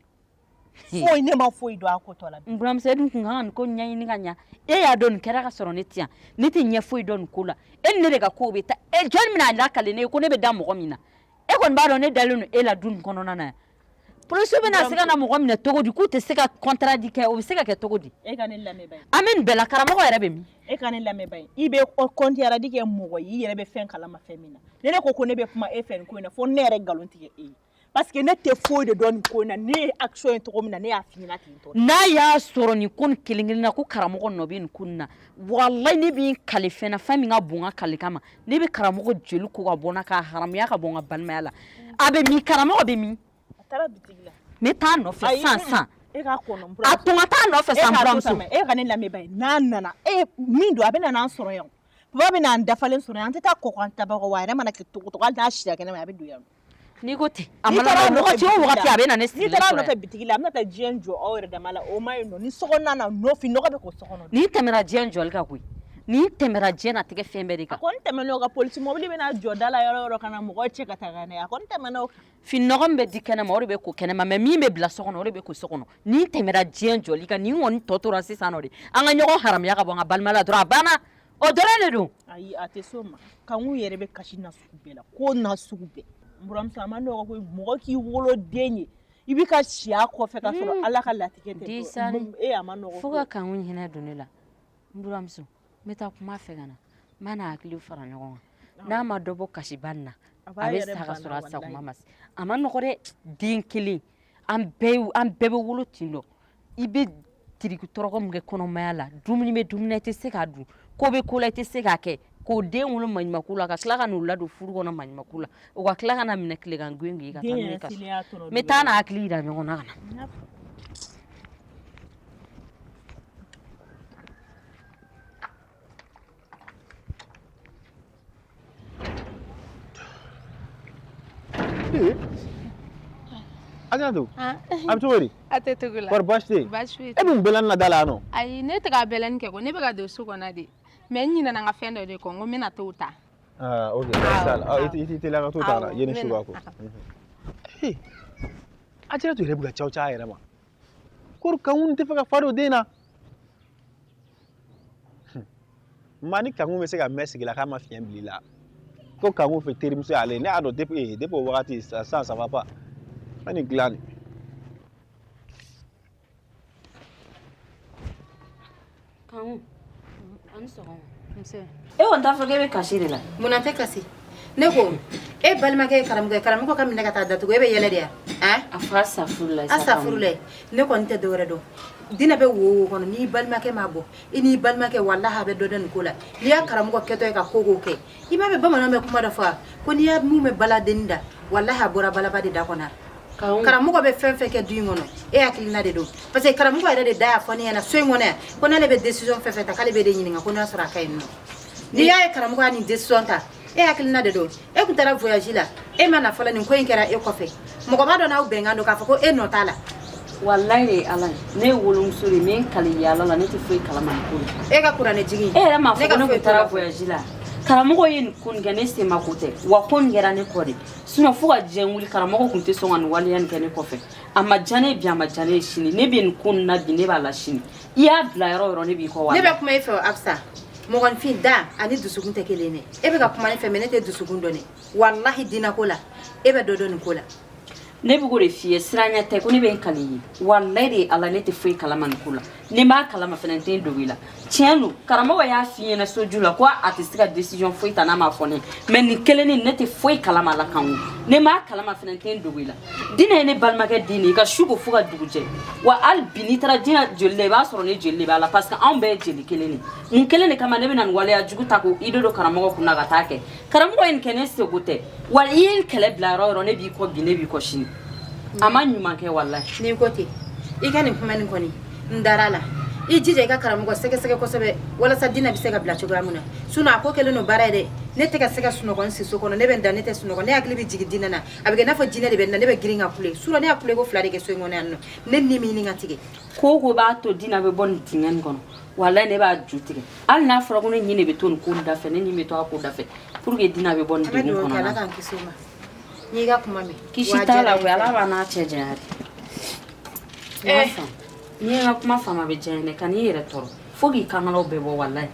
Foyi ne ma foyi dɔn a ko tɔ la bi. N buramuso e dun kun kan ka nin ko ɲɛɲini ka ɲa e y'a dɔn nin kɛra ka sɔrɔ ne tɛ yan ne tɛ ɲɛ foyi dɔn nin ko la e ni ne de ka kow bɛ taa e jɔnni bɛna a lakale ne ye ko ne bɛ da mɔgɔ min na e kɔni b'a dɔn ne dalen don e la du nin kɔnɔna na yan. Polisiw bɛna se ka na mɔgɔ minɛ cogo di k'u tɛ se ka compte rendu kɛ o bɛ se ka kɛ cogo di? E ka ne lamɛn ba ye. An bɛ nin bɛɛ la karamɔgɔ yɛrɛ bɛ min? E ka ne lamɛn ba ye. I bɛ compte rendu kɛ mɔgɔ ye i yɛrɛ bɛ fɛn kalama fɛn min na. Ne ne ko ko ne bɛ kuma e fɛ nin ko in na fo ne yɛrɛ nkalon tigɛ e ye. Parce que ne tɛ foyi de dɔn nin ko in na ne ye action ye cogo min na ne y'a f'i ɲɛna ten tɔ. N'a y'a sɔrɔ nin ko nin kelen kelen na ko karamɔgɔ nɔ bɛ nin ko nin na walayi ne bɛ n kale fɛn na fɛn min ka bon n ka kalekan ma ne bɛ karamɔgɔ jeli ko ka bɔ n na k'a haramuya ka bɔ n ka balimaya la a bɛ min karamɔgɔ bɛ min? A taara bitigi la. N bɛ taa nɔfɛ sisan sisan. E k'a kɔnɔ A to n ka taa nɔfɛ sisan buramuso. E ka ne lamɛn ba ye n'a nana e min don a bɛ na n'an sɔrɔ yan. Papa bɛ n'an dafalen sɔrɔ yan an tɛ taa kɔkɔ an tabakɔ wa a yɛrɛ mana kɛ cogo cogo hali n'a sira kɛnɛma a bɛ don yan. N'i ko ten a mana na wagati o wagati a bɛ na ne sigilen N'i taara sɔrɔ yan. nɔfɛ bitigi la a bɛna taa diɲɛ jɔ aw yɛrɛ dama la o ma ɲi nɔ ni sokɔnɔna na nɔfin nɔgɔ bɛ k'o so kɔnɔ. N'i tɛmɛna diɲɛ jɔli kan koyi Nin tɛmɛra diɲɛnatigɛ fɛn bɛɛ de kan. A kɔni tɛmɛna o kan, polisi mobili bɛna jɔ da la yɔrɔ o yɔrɔ ka na mɔgɔ cɛ ka taga n'a ye, a kɔni tɛmɛna o kan. Fininɔgɔ min bɛ di kɛnɛma, o de bɛ ko kɛnɛma, mais min bɛ bila so kɔnɔ, o de bɛ ko so kɔnɔ. Nin tɛmɛra diɲɛ jɔli kan. Nin kɔni tɔ tora sisan nɔ de, an ka ɲɔgɔn haramuya ka bɔ an ka balimaya la dɔrɔn, a banna, o dɔrɔn de don. Ayi, a tɛ s'o ma. Kanku yɛrɛ bɛ kasi na sugu bɛɛ la, ko na sugu bɛɛ. N buramuso, a ma nɔgɔ koyi, mɔgɔ k'i woloden ye, i bɛ ka si a kɔfɛ ka sɔrɔ Ala ka latigɛ tɛ. Disani. E, a ma nɔgɔ. Fo ka Kanku hinɛ don ne la. N buramuso, n bɛ taa kuma fɛ ka na, n b'a n'a hakiliw fara ɲɔgɔn kan. N'a ma dɔ bɔ kasiba nin na, a bɛ sa ka sɔrɔ a sakuma ma se. A ma nɔgɔ dɛ, den kelen, an bɛɛ bɛ wolo ten dɔ. I bɛ tiriki tɔrɔkɔ min kɛ kɔnɔmaya la, dumuni bɛ dumuni na, i tɛ se k'a dun, ko bɛ ko la, i tɛ se k'a kɛ, k'o den wolo maɲumanko la, ka tila ka n'u ladon furu kɔnɔ maɲumanko la, o ka tila ka na minɛ tilegan gɛn k'i ka taa n'u ye ka so. N bɛ taa n'a hakili yira ɲɔgɔn na ka na. Ajaratu, a bɛ cogo di? A tɛ togo la. Kɔri baasi tɛ yen? Baasi foyi E bɛ mun bɛlɛni na da la yan nɔ? Ayi, ne tɛ ka bɛlɛni kɛ ko ne bɛ ka don so kɔnɔ de. Mais n ɲinɛna n ka fɛn dɔ de kɔ, n ko n bɛna t'o ta. Ah, ok, baasi t'a la. Ah, i t'i teliya ka t'o ta ka na, yanni su ka ko. Ee, Ajaratu yɛrɛ bɛ ka caw caya a yɛrɛ ma. Kɔri Kanku tɛ fɛ ka fa don den na. Maa ni Kanku bɛ se ka mɛn sigi la k'a ma fiɲɛ bil'i la. Ko Kanku fɛ terimuso y'ale ye. Ne y'a dɔn depuis o wagati ça ça va pas. N bɛ nin dilan de. Kanku, a ni sɔgɔma. Nse. E kɔni t'a fɔ k'e bɛ kasi de la. Munna tɛ kasi? Ne ko e balimakɛ ye karamɔgɔ ye, karamɔgɔ ka minɛ ka taa datugu, e bɛ yɛlɛ de yan? A fɔ asafurulayi. Asafurulayi. Ne kɔni tɛ dɔwɛrɛ dɔn. Dinɛ bɛ wo wo kɔnɔ, n'i balimakɛ ma bɔ, i n'i balimakɛ walahi a bɛ dɔ dɔn nin ko la. N'i y'a karamɔgɔ kɛtɔ ye ka ko ko kɛ, i b'a mɛn bamananw bɛ kuma dɔ fɔ, ko n'i y'a mun mɛn baladennin da, walahi a bɔra balaba de da kɔnɔ. Karamɔgɔ bɛ fɛn fɛn kɛ du in kɔnɔ, e hakilina de don, parce que karamɔgɔ yɛrɛ de da y'a fɔ ne ɲɛna so in kɔnɔ yan, ko n'ale bɛ décision fɛn fɛn ta, k'ale bɛ de ɲininka ko n'a sɔrɔ a ka ɲi nɔ. N'i y'a ye karamɔgɔ y'a nin décision ta, e hakilina de don. E tun taara voyage la, e ma na fɔlɔ, nin ko in kɛra e kɔfɛ, mɔgɔ b'a dɔn n'aw bɛnkan don k'a fɔ ko e nɔ t'a la. Walayi de ye Ala ye, ne ye wolomuso de ye, n bɛ n kali Ala la, ne tɛ foyi kalama nin ko la. E ka kuranɛ jigin. E yɛrɛ m'a fɔ ko ne tun taara voyage la. Karamɔgɔ ye nin ko nin kɛ, ne sen ma ko tɛ, wa ko nin kɛra ne kɔ de. Sinon fo ka diɲɛ wuli, karamɔgɔ tun tɛ sɔn ka nin waleya nin kɛ ne kɔfɛ. A ma diya ne ye bi, a ma diya ne ye sini. Ne bɛ nin ko nin na bi, ne b'a la sini. I y'a bila yɔrɔ o yɔrɔ, ne b'i kɔ wa. Ne bɛ kuma e fɛ Afisa. Mɔgɔninfin da ani dusukun tɛ kelen ye. E bɛ ka kuma ne fɛ, mais ne tɛ dusukun dɔn dɛ. Walahi dinɛ ko la, e bɛ dɔ dɔn nin ko la. Ne bɛ k'o de f'i ye, siranya tɛ ko ne bɛ n kali i ye. Walayi de ye Ala, ne tɛ foyi kalama nin ko la. Ni n b'a kalama fana, n tɛ n dogo i la. Tiɲɛ don, karamɔgɔ y'a f'i ɲɛna soju la ko a tɛ se ka décision foyi ta n'a m'a fɔ ne ye. Mais nin kelen nin, ne tɛ foyi kalama la Kanku. Ni n b'a kalama fana, n tɛ n dogo i la. Dinɛ ye ne balimakɛ den de ye, ka su ko fo ka dugu jɛ. Wa hali bi n'i taara dinɛ joli la, i b'a sɔrɔ ne joli de b'a la, parce que anw bɛɛ ye jeli kelen de ye. Mun kelen de kama ne bɛna nin waleya jugu ta k'o idée don karamɔgɔ kun na ka taa kɛ? Karamɔgɔ ye nin kɛ, ne seko tɛ. Wa i ye n kɛlɛ bila yɔrɔ o yɔrɔ, ne b'i kɔ bi, ne b'i kɔ sini. A ma ɲuman kɛ walahi. N'i ko ten, i ka nin kuma nin kɔni, n dara la. I jija i ka karamɔgɔ sɛgɛsɛgɛ kosɛbɛ walasa dinɛ bɛ se ka bila cogoya min na. Sinon a ko kɛlen don baara ye dɛ. Ne tɛ ka se ka sunɔgɔ n siso kɔnɔ, ne bɛ n da, ne tɛ sunɔgɔ, ne hakili bɛ jigin dinɛ na. A bɛ kɛ i n'a fɔ jinɛ de bɛ n na, ne bɛ girin ka kule. Surɔ ne y'a kule ko fila de kɛ so in kɔnɔ yan nɔ. Ne ni min ɲini ka tigɛ. Ko o ko b'a to dinɛ bɛ bɔ nin dingɛ nin kɔnɔ, walahi ne b'a ju tigɛ. Hali n'a fɔra ko ne ɲin de bɛ to nin ko da fɛ, ne ɲin bɛ to a ko da fɛ pour que dinɛ bɛ bɔ nin degun kɔnɔ. Ala k'an kisi o ma. N'i ka kuma mɛn. Kisi t'a la koyi, Ala b'a n'a cɛ janya de. N'i ye n ka kuma faamu, a bɛ diya n ye dɛ. Kan'i yɛrɛ tɔɔrɔ fo k'i kankalaw bɛɛ bɔ walahi.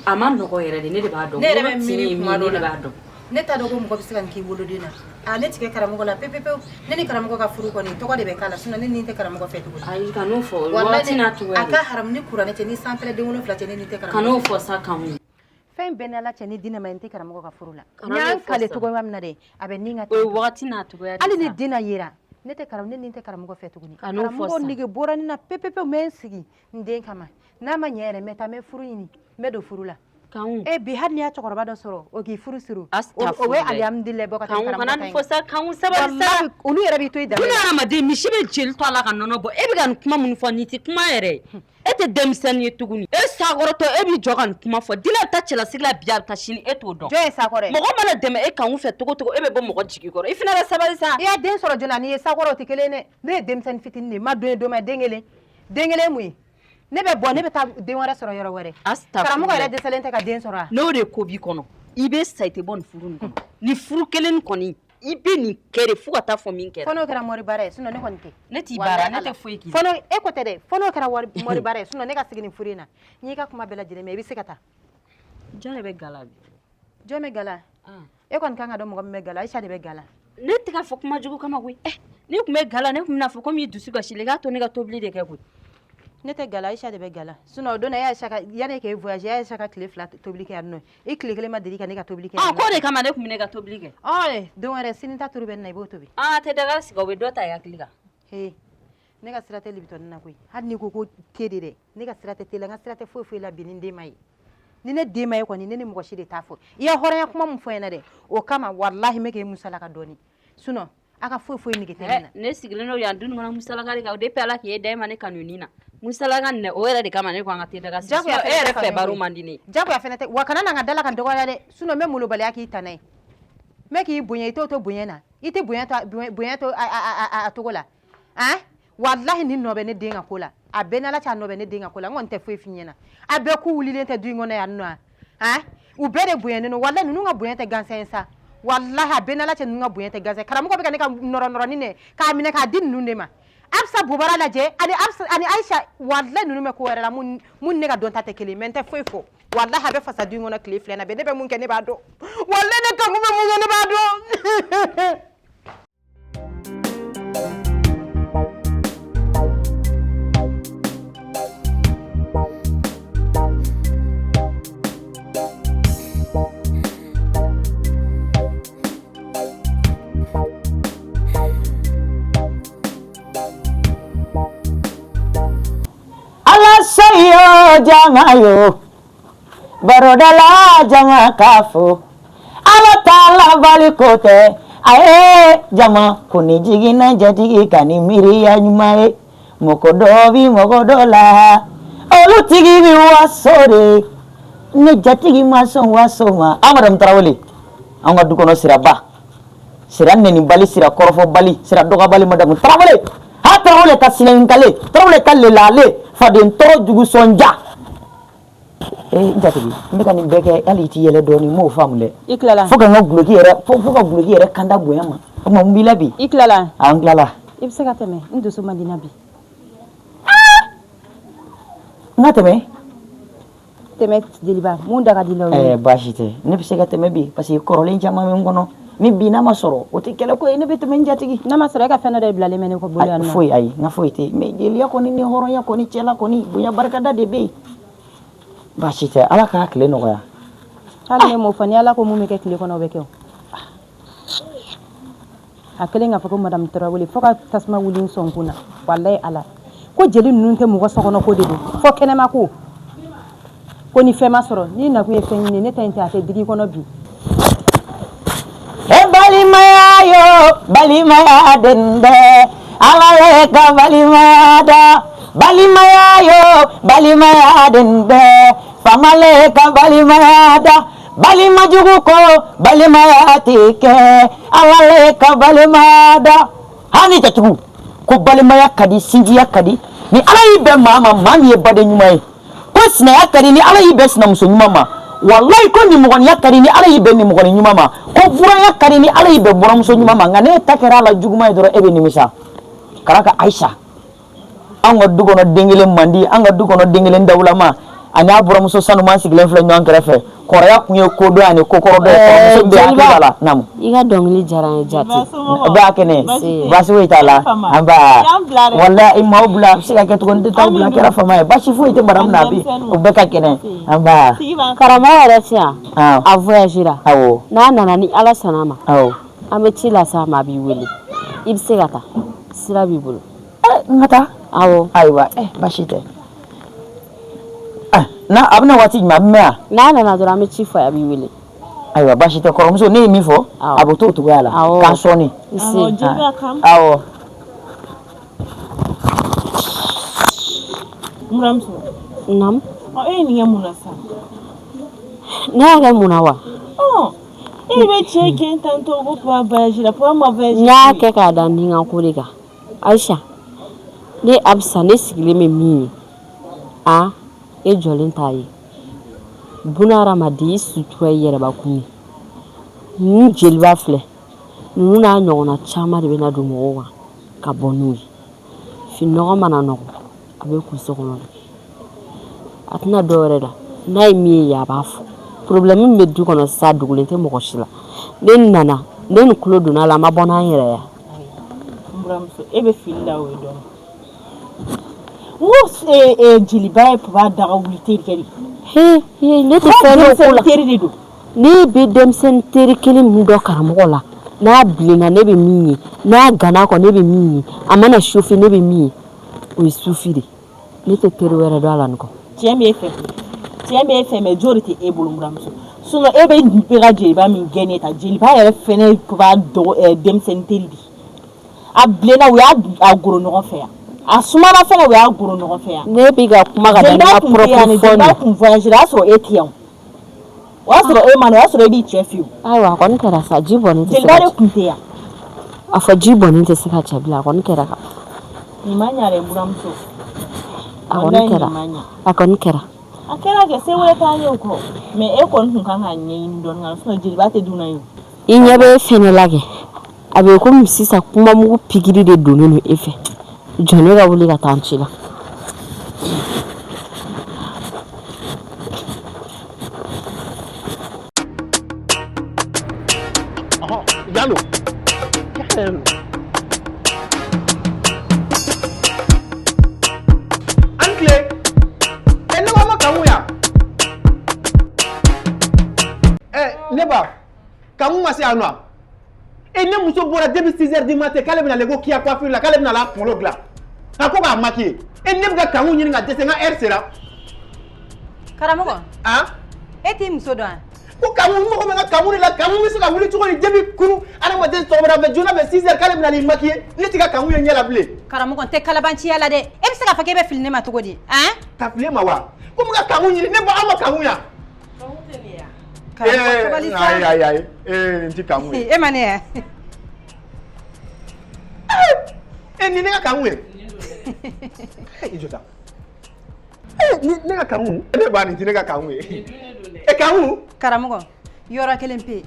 A ma nɔgɔ yɛrɛ de, ne de b'a dɔn. Ne yɛrɛ bɛ miiri kuma dɔ la. Ne de b'a dɔn. Ne t'a dɔn ko mɔgɔ bɛ se ka nin k'i woloden na. A ne tigɛ karamɔgɔ la pewu pewu. Ne ni karamɔgɔ ka furu kɔni tɔgɔ de bɛ k'a la, sinon ne ni tɛ karamɔgɔ fɛ tuguni. Ayi, kan'o fɔ. Waati n'a cogoya A ka haramu ni kuranɛ cɛ, ni sanpɛrɛ den wolonwula cɛ, ne ni tɛ karamɔgɔ. Kan'o fɔ sa Kanku. Fɛn bɛɛ n'Ala cɛ, ni dinɛ ma ye, n tɛ karamɔgɔ ka furu la. N y'a kale cogoya min na dɛ, a bɛ ni ka. O ye waati n'a cogoya de. Hali ni dinɛ yera, ne tɛ karamɔgɔ, ne ni tɛ karamɔgɔ fɛ tuguni. Kan'o fɔ sa. Karamɔgɔ nege bɔra ne na pewu pewu pewu, n bɛ n sigi n den kama. N'a ma ɲɛ yɛrɛ, n bɛ taa n bɛ furu ɲini, n bɛ don furu la. E bi hali n'i y'a cɛkɔrɔba dɔ sɔrɔ, o k'i furu siri, o bɛ alihamudulila bɔ ka taa karamɔgɔ kana nin fɔ sa Kanku, sabali sa. Olu yɛrɛ b'i to i danbe la. Bunahadamaden, misi bɛ jeli to a la ka nɔnɔ bɔ. E bɛ ka nin kuma minnu fɔ, nin tɛ kuma yɛrɛ ye. E tɛ denmisɛnnin ye tuguni. E sakɔrɔtɔ, e b'i jɔ ka nin kuma fɔ. Dinɛ bɛ taa cɛlasigi la bi, a bɛ taa sini, e t'o dɔn. Jɔn ye sakɔrɔ ye? Mɔgɔ mana dɛmɛ e Kanku fɛ cogo cogo, e bɛ bɔ mɔgɔ jigi kɔrɔ. I fana bɛ sabali sa. I y'a den sɔrɔ joona, n'i ye sakɔrɔ, o tɛ kelen ye dɛ. Ne ye denmisɛnnin fitinin de ye, n ma don ye don ma, den kelen. Den kelen ye mun ye? Ne bɛ bɔ, ne bɛ taa den wɛrɛ sɔrɔ yɔrɔ wɛrɛ. Karamɔgɔ yɛrɛ dɛsɛlen tɛ ka den sɔrɔ wa? N'o de ko b'i kɔnɔ, i bɛ sa, i tɛ bɔ nin furu nin kɔnɔ. Nin furu kelen nin kɔni, i bɛ nin kɛ de fo ka taa fɔ min kɛra. Fo n'o kɛra mori baara ye, sinon ne kɔni tɛ. Ne t'i baara, ne tɛ foyi k'i la. Fo n'o e ko tɛ dɛ, fo n'o kɛra mori baara ye, sinon ne ka sigi nin furu in na. N y'i ka kuma bɛɛ lajɛlen mɛn, i bɛ se ka taa. Jɔn de bɛ gala bi? Jɔn bɛ gala? E kɔni kan ka dɔn mɔgɔ min bɛ gala, Ayisa de bɛ gala. Ne tɛ k'a fɔ kuma jugu kama koyi. Ne tun bɛ gala, ne tun bɛna fɔ komi i dusu kasilen, i k'a to ne ka tobili de kɛ koyi. Ne tɛ gala, Ayisa de bɛ gala. Sinon o don na, e Ayisa ka yanni k'e voyager, e Ayisa ka tile 2 tobili kɛ yan nɔ. I tile kelen ma deli ka ne ka tobili kɛ. Ɔ, k'o de kama ne tun bɛ ne ka tobili kɛ. Ɔ, don wɛrɛ sini ta turu bɛ ne na, i b'o tobi. A tɛ daga sigi, o bɛ dɔ ta i hakili kan. He, ne ka sira tɛ libitɔni na koyi. Hali n'i ko ko te de dɛ, ne ka sira tɛ te la, n ka sira tɛ foyi foyi la bi ni n den ma ye. Ni ne den ma ye kɔni, ne ni mɔgɔ si de t'a fɔ. I ye hɔrɔnya kuma min fɔ n ɲɛna dɛ, o kama walahi n bɛ k'e musalaka dɔɔni. Sinon a ka foyi foyi nege tɛ ne na. Ne sigilen don yan du kɔnɔ musalaka de kan, depuis Ala k'e da e ma ne kanu nin na. Musalaka nin dɛ, o yɛrɛ de kama ne ko an ka te daga sigi. Jagoya E yɛrɛ fɛnɛ tɛ fɛ baro kanu man di ne ye. Jagoya fɛnɛ tɛ, wa kana na n ka da la ka n dɔgɔya dɛ, sinon n bɛ molobaliya k'i tana ye. N bɛ k'i bonya, i t'o to bonya na. I tɛ bonya to, bonya to a cogo la. Han? Walahi nin nɔ bɛ ne den ka ko la. A bɛɛ n'Ala cɛ, a nɔ bɛ ne den ka ko la. N kɔni tɛ foyi f'i ɲɛna. A bɛɛ ku wulilen tɛ du in kɔnɔ yan nɔ. Han? U bɛɛ de bonyanen don. Walahi ninnu ka bonya tɛ gansan ye sa. Walahi a bɛɛ n'Ala cɛ, ninnu ka bonya tɛ gansan ye. Karamɔgɔ bɛ ka ne ka nɔrɔ-nɔrɔni nɛ k'a minɛ k'a di ninnu de ma. Absa Bobara lajɛ ani Absa ani Aisha, walahi ninnu bɛ ko wɛrɛ la mun ne ka dɔnta tɛ kelen, mais n tɛ foyi fɔ. Walahi a bɛ fasa du in kɔnɔ tile 2 na bɛɛ, ne bɛ mun kɛ ne b'a dɔn. Walahi ne kanku bɛ mun kɛ ne b'a dɔn. Ala sayo jama yo, barodala jama kafo, Ala taala baliko tɛ, a ye jama ko ni jiginna jatigi ka ni miiriya ɲuman ye, mɔgɔ dɔ bi mɔgɔ dɔ la, olu tigi bi waso de, ni jatigi ma sɔn waso ma. An madame Tarawele, an ka du kɔnɔ siraba, sira nɛnibali, sira kɔrɔfɔbali, sira dɔgɔbali, madame Tarawele, ha Tarawele ka sinɛnkale, Tarawele ka lelale, faden tɔɔrɔ jugu sɔnja. Jatigi, n bɛ ka nin bɛɛ kɛ hali i t'i yɛlɛ dɔɔnin, n m'o faamu dɛ. I tilala? Fo ka n ka guloki yɛrɛ, fo ka guloki yɛrɛ kanda bonya ma. O tuma mun b'i la bi? I tilala? Awɔ, n tilala. I bɛ se ka tɛmɛ, n dusu man di n na bi. N ka tɛmɛ? Tɛmɛ jeliba, mun da ka di la o ye? Baasi tɛ, ne bɛ se ka tɛmɛ bi parce que kɔrɔlen caman bɛ n kɔnɔ. Ni bi n'a ma sɔrɔ, o tɛ kɛlɛ ko ye, ne bɛ tɛmɛ n jatigi. N'a ma sɔrɔ, e ka fɛn dɔ de bilalen bɛ ne kɔ bolo yan nɔ. Foyi, ayi, n ka foyi tɛ yen. Mais jeliya kɔni ni hɔrɔnya kɔni, cɛla kɔni, bonya barikada de bɛ yen. Baasi tɛ, Ala k'a tile nɔgɔya. Hali ne m'o fɔ, ni Ala ko mun bɛ kɛ tile kɔnɔ, o bɛ kɛ o. A kɛlen k'a fɔ ko madame Tarawele, fo ka tasuma wuli n sɔnkun na. Walayi Ala. Ko jeli ninnu tɛ mɔgɔ sokɔnɔ ko de don, fo kɛnɛma ko. Ko ni fɛn ma sɔrɔ, n'i nakun ye fɛn ɲini, ne ta in tɛ, a tɛ digi i kɔnɔ bi. E balimaya yo, balimaya den bɛɛ, Ala le ka balimaya da. Balimaya yo, balimaya den bɛɛ, faama le ka balimaya da. Balima jugu ko, balimaya tɛ kɛ, Ala le ka balimaya da. Hani jatigiw, ko balimaya ka di, sinjiya ka di. Ni Ala y'i bɛn maa ma, maa min ye baden ɲuman ye. Ko sinaya ka di, ni Ala y'i bɛn sinamuso ɲuman ma. Walayi ko nimɔgɔniya ka di, ni Ala y'i bɛn nimɔgɔni ɲuman ma. Ko buranya ka di, ni Ala y'i bɛn buramuso ɲuman ma. Nka n'e ta kɛra a la juguman ye dɔrɔn, e bɛ nimisa. Karaka Ayisa, an ka du kɔnɔ den kelen mandi, an ka du kɔnɔ den kelen dawulama, a n'a buramuso sanuman sigilen filɛ ɲɔgɔn kɛrɛfɛ. Kɔrɔya kun ye kodɔn ani kokɔrɔdɔn ye. Kɔrɔmuso bɛ hakili b'a la. Naamu. I ka dɔnkili diyara n ye jate. Ba kɛnɛ, baasi foyi t'a la. An ba. Walayi i m'aw bila, a bɛ se ka kɛ cogo ni tɛ t'aw bila, a kɛra fama ye. Baasi foyi tɛ madame na bi, o bɛɛ ka kɛnɛ. An ba. Karamɔgɔ yɛrɛ tɛ yan. A voyagera. Awɔ. N'a nana ni Ala sɔnna a ma. Awɔ. An bɛ ci lase a ma, a b'i wele. I bɛ se ka taa. Sira b'i bolo. N ka taa? Awɔ. Ayiwa, baasi tɛ. Na a bɛna waati jumɛn, a bɛ mɛn wa? N'a nana dɔrɔn, an bɛ ci fɔ a ye, a b'i wele. Ayiwa, baasi tɛ kɔrɔmuso, ne ye min fɔ, a bɛ t'o cogoya la. K'an sɔɔni. Awɔ. Muramuso. Naamu. Ɔ, e ye nin kɛ mun na sa? Ne y'a kɛ mun na wa? Ɔ, e bɛ cɛ gɛn tantôt ko papa voyage la, papa ma voyage. N y'a kɛ k'a da ni n ka ko de kan. Ayisa, ne Absa, ne sigilen bɛ min ye. A e jɔlen t'a ye buna hadamaden i sutura i yɛrɛbakun ye ninnu jeliba filɛ ninnu n'a ɲɔgɔnna caman de bɛna don mɔgɔw kan ka bɔ n'u ye finɔgɔ mana nɔgɔ a bɛ kun so kɔnɔ de a tɛna dɔ wɛrɛ la n'a ye min ye a b'a fɔ problème min bɛ du kɔnɔ sisan dogolen tɛ mɔgɔ si la ne nana ne ni tulo donna a la a ma bɔ n'an yɛrɛ ye n buramuso e bɛ fili la o ye dɔɔnin n ko jeliba ye papa daga wuli terikɛ de he he ne tɛ fɛn dɔn ko la teri de don ne bɛ denmisɛnnin teri kelen min dɔn karamɔgɔ la n'a bilenna ne bɛ min ye n'a ganna kɔ ne bɛ min ye a mana chauffer ne bɛ min ye o ye sufi de ne tɛ teri wɛrɛ dɔn a la nin kɔ tiɲɛ b'e fɛ tiɲɛ b'e fɛ mais jo de tɛ e bolo n buramuso sinon e bɛ bɛ ka jeliba min gɛn ne ta jeliba yɛrɛ fɛnɛ ye papa dɔgɔ denmisɛnnin teri de a bilenna u y'a a goro ɲɔgɔn fɛ yan a sumana fɛnɛ u y'a goro ɲɔgɔn fɛ yan ne bɛ ka kuma ka da n ka propre fɔ jeliba kun voyagera o y'a sɔrɔ e tɛ yan o y'a sɔrɔ e ma na o y'a sɔrɔ e b'i cɛ fɛ yen ayiwa a kɔni kɛra sa ji bɔnnen tɛ se jeliba de kun tɛ yan a fɔ ji bɔnnen tɛ se ka cɛ bila a kɔni kɛra ka nin ma ɲa dɛ n buramuso a kɔni kɛra a kɔni kɛra a kɛra kɛ se wɛrɛ t'an ye o kɔ mais e kɔni tun kan k'a ɲɛɲini dɔɔnin ka sinon jeliba tɛ dunan ye i ɲɛ bɛ e fɛnɛ la kɛ a bɛ komi sisan kumamugu pikiri de donnen don e fɛ jɔ ne ka wuli ka taa n ci la Jalo. An tile. E ne ma Kanku yan. Ɛ ne ba, Kanku ma se yan nɔ. E ne muso bɔra depuis 6 heures du matin k'ale bɛna ko Kia coiffure la k'ale bɛna la kunkolo dilan. A ko k'a maquiller. E ne bɛ ka Kanku ɲini ka dɛsɛ n ka heure sera. Karamɔgɔ. Han? E t'i muso dɔn wa? Ko Kanku n mago bɛ n ka Kanku de la Kanku bɛ se ka wuli cogo di depuis kunu adamaden sɔgɔmada fɛ joona fɛ 6 heures k'ale bɛna n'i maquiller ne tɛ ka Kanku ye ɲɛ la bilen. Karamɔgɔ n tɛ kalabanciya la dɛ e bɛ se k'a fɔ k'e bɛ fili ne ma cogo di han? Ka fili e ma wa? Ko n bɛ ka Kanku ɲini ne ba aw ma Kanku yan. Kanku tɛ nin ye wa? Karamɔgɔ sabali sa. Ayi ayi ayi ee nin tɛ Kanku ye. E ma ne ye? E nin ne ka Kanku ye. I jɔ tan. Ne ka Kanku ne ba nin tɛ ne ka Kanku ye. E Kanku. Karamɔgɔ yɔrɔ kelen pe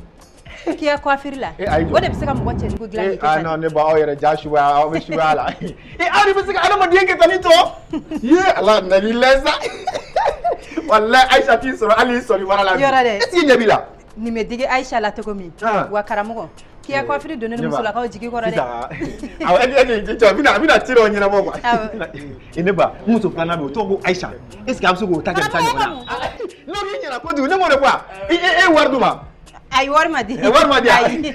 Kia coiffure la o de bɛ se ka mɔgɔ cɛjugu dilan k'i kɛ ah non ne ba aw yɛrɛ ja suguya aw bɛ suguya la e aw de bɛ se ka adamaden kɛ tan ni tɔ ye ala nali lɛ sa walayi Ayisa t'i sɔrɔ hali i sɔli baara la yɔrɔ dɛ est ce que ɲɛ b'i la nin bɛ digi Ayisa la cogo min wa karamɔgɔ Kia coiffure donnen don musolakaw jigi kɔrɔ dɛ sisan awɔ e cɛ a bɛna ci dɔ ɲɛnabɔ quoi e ne ba n muso filanan bɛ yen o tɔgɔ ko Ayisa est ce que a bɛ se k'o ta kɛ nin ta ɲɔgɔn na n'o k'i ɲɛna kojugu ne m'o de fɔ wa e ye wari d'u ma. Ayi wari ma di. Wari ma di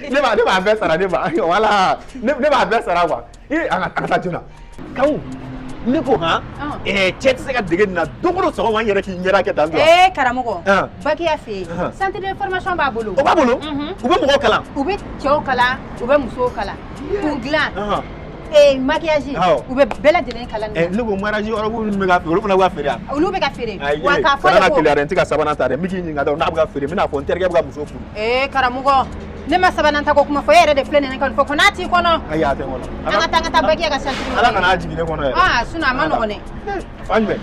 ne b'a ne b'a bɛɛ sara ne ba voilà ne b'a bɛɛ sara quoi ee an ka taa joona Kanku ne ko han cɛ tɛ se ka dege nin na don o don sɔgɔma n yɛrɛ k'i ɲɛda kɛ tan tɔ. Ee karamɔgɔ Bakiya fɛ yen centre de formation b'a bolo. O b'a bolo u bɛ mɔgɔw kalan. U bɛ cɛw kalan u bɛ musow kalan kun dilan maquillage u bɛ bɛɛ lajɛlen kalan nin na. Ne ko mariage robe minnu bɛ ka feere olu fana bɛ ka feere wa. Olu bɛ ka feere wa k'a fɔ de ko. Kana teliya dɛ n tɛ ka sabanan ta dɛ n bɛ k'i ɲininka dɔrɔn n'a bɛ ka feere n bɛna fɔ n terikɛ bɛ ka muso furu. Ee karamɔgɔ ne ma sabanan ta ko kuma fɔ e yɛrɛ de filɛ nin ye ka nin fɔ ko n'a t'i kɔnɔ. Ayi a tɛ n kɔnɔ. An ka taa Bakiya ka centre la. Ala kana a jigin ne kɔnɔ yɛrɛ. Aa sinon a ma nɔgɔn dɛ. Fan jumɛn.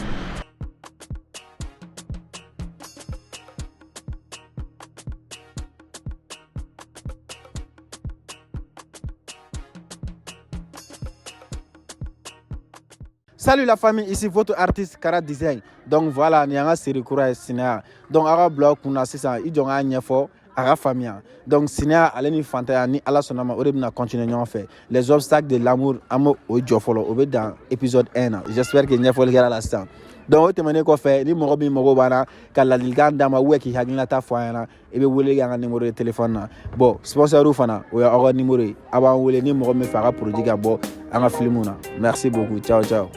Salut la famille, ici votre artiste Kara Design. Donc voilà, nin y'an ka série kura ye Sinaya. Donc aw ka bila aw kunna sisan i jɔ n k'a ɲɛfɔ a ka faamuya. Donc Sinaya ale ni fantanya ni Ala sɔnna ma o de bɛna continuer ɲɔgɔn fɛ. Les obstacles de l'amour an b'o o jɔ fɔlɔ o bɛ dan épisode 1 na. J'espère que ɲɛfɔli kɛra la sisan. Donc o tɛmɛnen kɔfɛ ni mɔgɔ min mago b'an na ka ladilikan d'an ma ou bien k'i hakilinata fɔ an ɲɛna i bɛ wele kɛ an ka numéro de téléphone na. Bon sponsor fana o y'aw ka numéro ye a b'an wele ni mɔgɔ min fɛ a ka produit ka bɔ an ka film na. Merci beaucoup, ciao ciao.